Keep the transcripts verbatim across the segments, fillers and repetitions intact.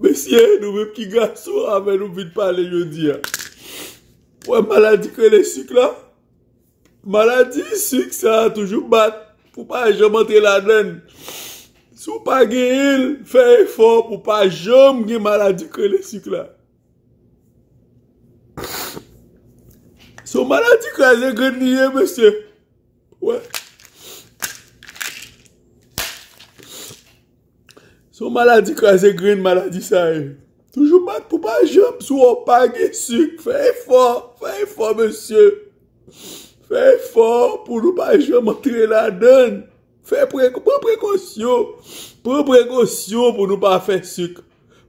Mesye, nou menm ki gason, avè nou vin pale jodi a. Wè maladi k rele sik la? Maladi sik sa a toujou bat pou pa janm antre ladan l. Si w pa genyen l, fè efò pou pa janm gen maladi k rele sik la. Se yon maladi kraze grenn li ye, mesye. Wè. Se yon maladi kraze grenn, maladi sa ye. Toujou bat pou pa janm, si w pa gen sik, fè efò, fè efò, mesye. Fè efò pou nou pa janm antre ladan l. Fè pre-, pran prekosyon. Pran prekosyon pou nou pa fè sik.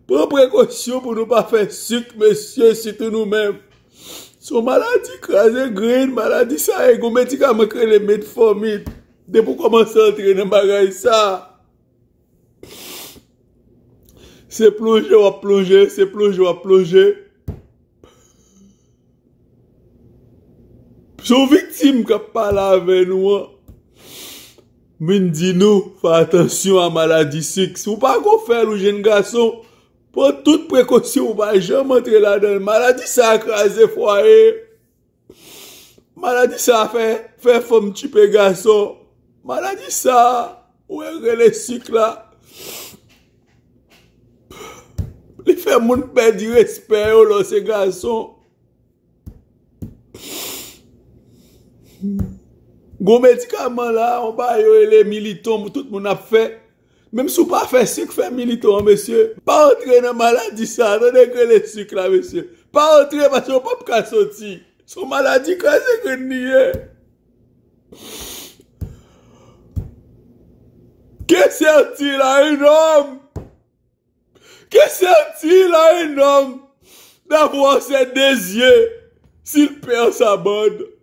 Pran prekosyon pou nou pa fè sik, mesye, sitou nou menm. Se yon maladi kraze grenn, maladi sa ye, gon medikaman k rele metformin. Depi w kòmanse antre nan bagay sa, se plonje w ap plonje, se plonje w ap plonje. Se yon viktim k ap pale avè nou an. Vin di nou, fè atansyon a maladi sik. Si w pa ko fè l, ou jenn gason, pran tout prekosyon, ou pa janm antre ladan l. Maladi sa a kraze fwaye. Maladi sa a fè, fè fanm tchipe gason. Maladi sa a, ou wè rele sik la. Li fè moun pèdi respè yo lè w se gason. Gon medikaman la, yon bagay yo rele militon, tout moun ap fè. Menm si w pa fè sik, fè militon an, mesye. Pa antre nan maladi sa, tande k rele sik la, mesye. Pa antre paske w p ap ka soti. Se yon maladi kraze grenn li ye. Que sert-il à un homme? Que sert-il à un homme d'avoir ses deux yeux s'il perd sa bande?